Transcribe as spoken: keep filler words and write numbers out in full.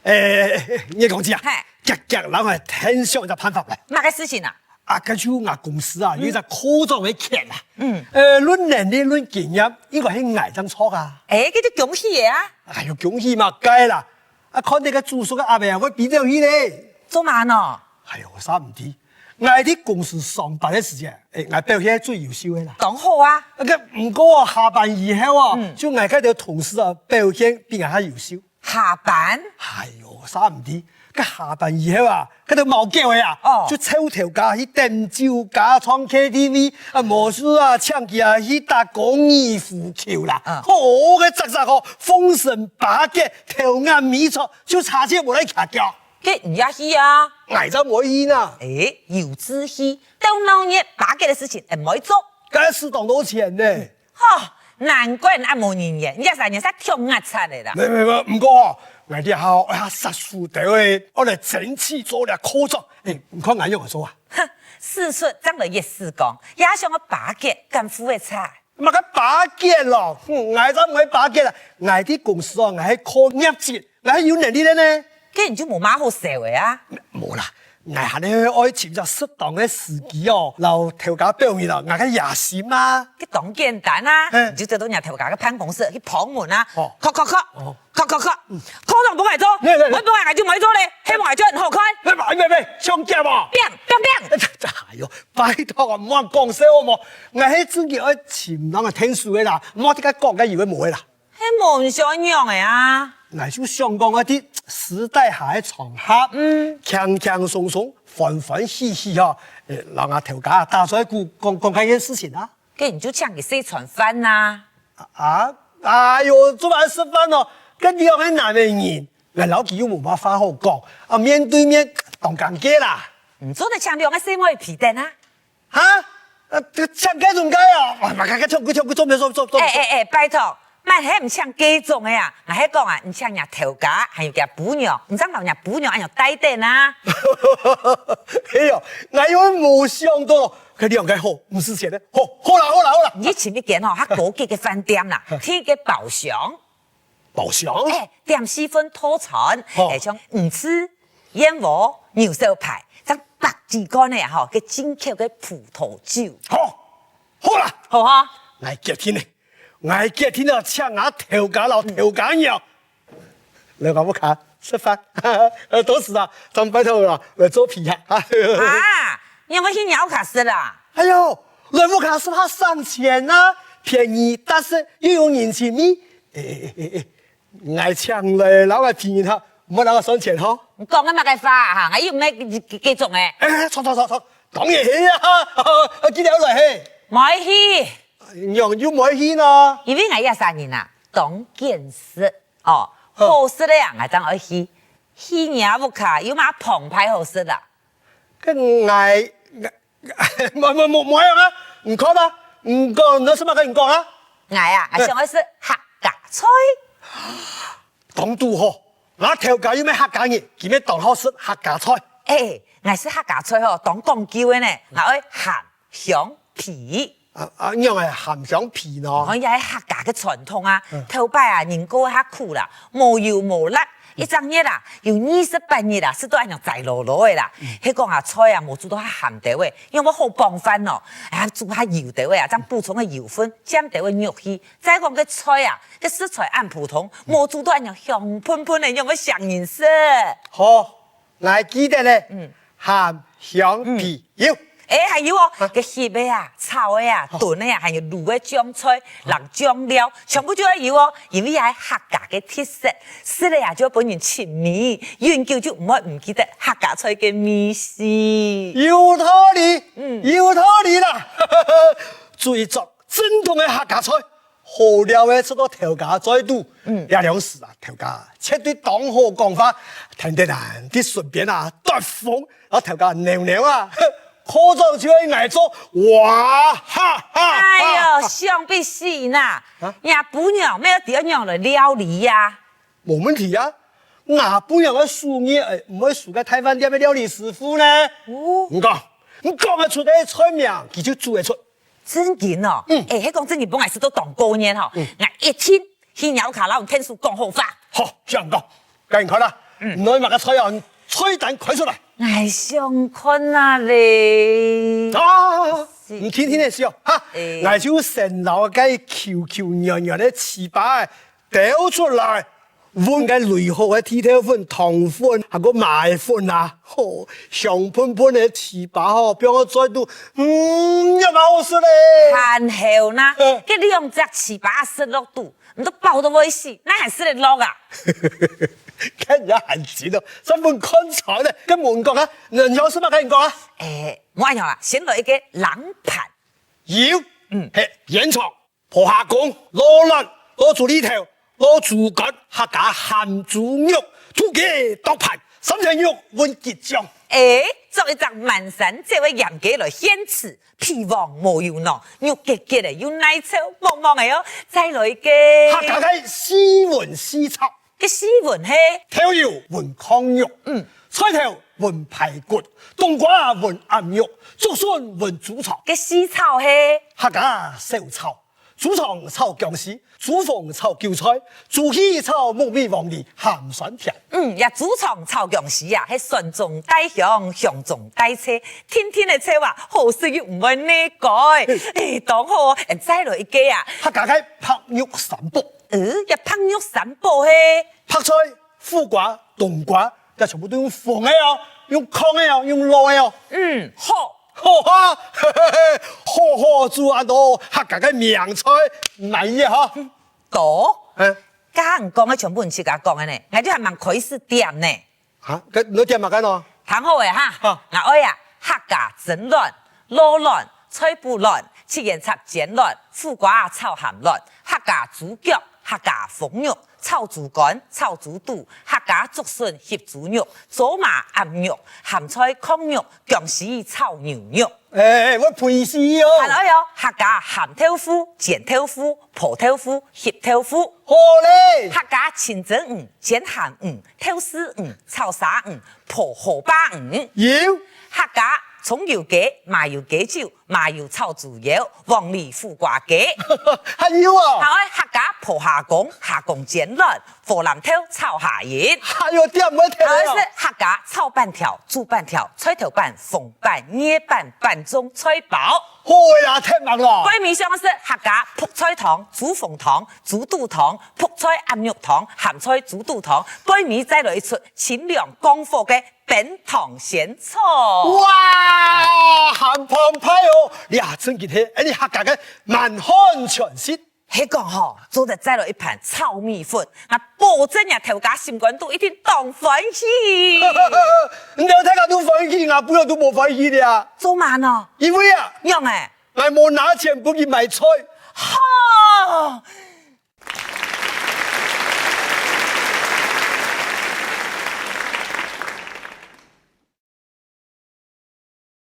欸，月光姊啊，嘿。遽遽摎𠊎𢯭手一隻辦法來。麼个事情啊？啊，該就𠊎公司啊，有一隻科長个缺啊。嗯。呃，論能力、論經驗，應該係𠊎正著啊。欸，該就恭喜个啊。哎喲，恭喜麼个啦！啊，看你个主叔个阿伯啊，會比較去咧。做麼个呢？哎喲，煞毋知，𠊎在公司上班个時節，欸，𠊎表現最優秀个啦。當好啊。啊，該毋過下班以後啊，嗯。就𠊎該兜同事啊，表現比𠊎較優秀。 下班？哎喲，煞毋知，該下班以後啊，該兜貓狗仔啊，哦。就湊頭家去點酒家、唱K T V，啊，無事啊，請佢啊去打高爾夫球啦。嗯。好个隻隻吼，風神巴結，頭眼尾出，就差這無來徛腳。該你也去啊？𠊎正毋會去呢。欸，有志氣，鬥鬧熱巴結个事情，毋會做。該使當多錢呢。 吼，難怪你恁無人緣，你這儕人煞忒齷齪个啦。無無無，毋過吼，𠊎這下吼，愛煞輸兜仔，愛來爭取做這科長。欸，你看𠊎仰般做啊？哼，事出正來一試講，也想愛巴結，敢赴得掣？麼个巴結咯？哼，𠊎正毋會巴結啦，𠊎在公司哦，𠊎係靠業績，𠊎係有能力个呢。 該你就無麼好笑个啊。無啦，𠊎還係愛尋隻適當个時機哦，摎頭家表明了𠊎个野心啊。該當簡單啊，嘿。你就走到若頭家个辦公室去碰門啊，哦。叩叩叩，哦。叩叩叩，嗯。科長分𠊎做，來來來。毋分𠊎，𠊎就毋會做咧，希望𠊎做得好看。別別別，搶劫哦！砰砰砰！哎喲，拜託啊，毋好講笑好無？𠊎係真經愛尋人个𢯭手个啦，毋好在該講該有个無个啦。 係無你想仰仔啊？𠊎就想講啊，在私底下个場合，嗯。輕輕鬆鬆、歡歡喜喜吼，欸，摎𠊎頭家打嘴鼓，講講該件事情啊。該你就請佢食餐飯啊。啊？哎喲，做麼个食飯哦？該兩個男个人，𠊎摎佢又無麼話好講，啊，面對面當尷尬啦。你做得請兩個細妹皮等啊？ 哈？啊，請該種該啊？啊，該該請佢，請佢，做毋得，做做做。欸欸欸，拜託，麼係毋請該種个啊？𠊎係講啊，你請若頭家，還有厥餔娘，你正摎若餔娘恁樣帶等啊。係哦，𠊎又無想到，該兩個好，毋使錢个，好，好啦好啦好啦。你尋一間吼，較高級个飯店啦，訂个包廂。 包廂？欸，點四份套餐，哦。欸，像魚翅、燕窩、牛小排，正百幾罐个吼，該進口个葡萄酒。好，好啦，好哈。𠊎決定咧，𠊎決定啊，請吾頭家摎頭家娘來𠊎屋下食飯。呃，到時啊，正拜託啦，來做皮客。啊，你愛去若屋下食啊？哎喲，來屋下食較省錢啊，便宜、踏實又有人情味。欸欸欸欸， 𠊎請來摎𠊎皮人客，毋好摎𠊎算錢吼。你講个麼个話啊？𠊎又毋係該該種个。欸，著著著著，當然係啊，啊，今日愛來嘿。毋愛去。仰又毋愛去呢？因為𠊎這儕人啊，當揀食哦，好食个啊，𠊎正愛去。去若屋下有麼个澎湃好食啊？ 該𠊎𠊎，無無無無樣啊！你看啊，你講你愛食麼个你講啊？𠊎啊，𠊎想愛食客家菜。當堵好，吾頭家又毋係客家人，佢乜當好食客家菜。欸，𠊎食客家菜吼，當講究个呢，𠊎愛鹹香皮。 啊啊，仰仔鹹香皮呢？哦，這係客家个傳統啊。頭擺啊，人過較苦啦，無油無蠟，一隻月啊，有二十八日啊，食到恁樣臍籮籮仔啦。係講啊，菜啊，無煮到較鹹兜仔，仰會好傍飯呢？啊，煮較油兜仔啊，正補充个油分，佔兜仔肉氣。再講該菜啊，該食材恁普通，無煮到恁樣香噴噴个，仰會唌人食？好， 𠊎記得咧，嗯。鹹香皮油。欸，還有哦，該翕个啊、炒个啊、燉个啊，還有滷个醬菜、摎醬料，全部就愛有哦，因為這係客家个特色，食了啊就會分人尋味，永久就毋會毋記得客家菜个味緒。有道理，嗯。有道理啦！煮一桌正統个客家菜。 好料个，食到頭家嘴肚。這兩時啊，頭家絕對當好講話，聽得啊，在脣邊啊，兜風，啊頭家扭扭啊，科長就係𠊎做，哇哈哈哈！哎喲，想必死啦！若餔娘乜愛仰仔來料理啊？無問題啊，吾餔娘个手藝，毋會輸該大飯店个料理師傅呢。你講，你講得出个菜名，佢就煮得出。 正經哦，欸，係講正經分𠊎食到當過癮吼，𠊎一定去若屋下摎𢯭手講好話。好，恁樣講，該你看啦，嗯。你愛麼个菜啊？菜單開出來。𠊎想看啊咧。啊，是。你聽聽仔先哦，哈，欸。𠊎就先摎該球球軟軟个粢粑仔兜出來，搵該擂好个地豆粉、糖粉，還過麻粉啊，吼，香噴噴个粢粑吼，放到嘴肚，嗯，有麼好食咧？還好啦，嗯。該兩隻粢粑食落肚， 你都飽到會死，哪還食得落啊？看人還真哦，專門看菜呢，該問講啊，你愛食麼个你講啊？欸，無恁樣啦，先來一個冷盤。有，嗯。係，煙腸、婆蝦公、滷卵、滷豬舌頭、滷豬肝、客家鹹豬肉、土雞剁盤、三鮮肉搵桔醬。欸，做一隻滿山走个閹雞來獻媚， 皮黃無油囊，肉結結个又耐炒，黃黃个哦，再來一個。客家个四炆四炒。該四炆係？豆油炆炕肉，嗯。菜頭炆排骨，冬瓜炆鴨肉，竹筍炆豬腸。該四炒係？客家小炒，豬腸炒薑絲， 豬紅炒韭菜，豬肺炒木米黃梨鹹酸甜。嗯，這豬腸炒薑絲啊，係酸中帶香，香中帶脆，甜甜个脆啊，好食又毋會膩嘴。嗯。欸，當好哦，欸，再來一個啊。客家个白肉三寶。嗯，這白肉三寶係？白菜、苦瓜、冬瓜， 這全部都用烘个哦，用炕个哦，用滷个哦。嗯，好。好哈，嘿嘿嘿，好好煮恁多客家个名菜，滿意哈。多？嗯。剛剛你講个全部你自家講个呢，𠊎就還吂開始點呢。啊，該你點麼个呢？聽好仔哈，好。𠊎愛啊，客家蒸卵、 滷卵、菜脯卵、七層塔煎卵、苦瓜炒鹹卵、客家豬腳、客家封肉、炒豬肝、炒豬肚、客家竹筍翕豬肉、糟嫲鴨肉、鹹菜炕肉、薑絲炒牛肉。欸，會肥死哦。還愛哦，客家鹹豆腐、煎豆腐、烰豆腐、翕豆腐。好咧。客家清蒸魚、煎鹹魚、豆豉魚、炒沙魚、 烰河壩魚。有。客家蔥油雞、麻油雞酒、麻油炒豬腰、黃梨苦瓜雞。還有啊。還愛客家烰蝦公、蝦公煎卵、火龍頭炒蝦仁。還有點會甜哦。還愛係客家炒粄條、煮粄條、菜頭粄、紅粄、艾粄、粄粽、菜包。好啦，忒忙了。背尾上係客家覆菜湯、豬紅湯、豬肚湯、覆菜鴨肉湯、鹹菜豬肚湯，背尾再來一齣清涼降火个 冰糖仙草。哇，鹹澎湃哦！這真經係𠊎等客家个滿漢全席。係講吼，做得再來一盤炒米粉，𠊎保證若頭家心肝肚一定當歡喜。你兜大家都歡喜，𠊎本來都無歡喜了。做麼个呢？因為啊，仰仔？𠊎無拿錢分佢買菜。吼！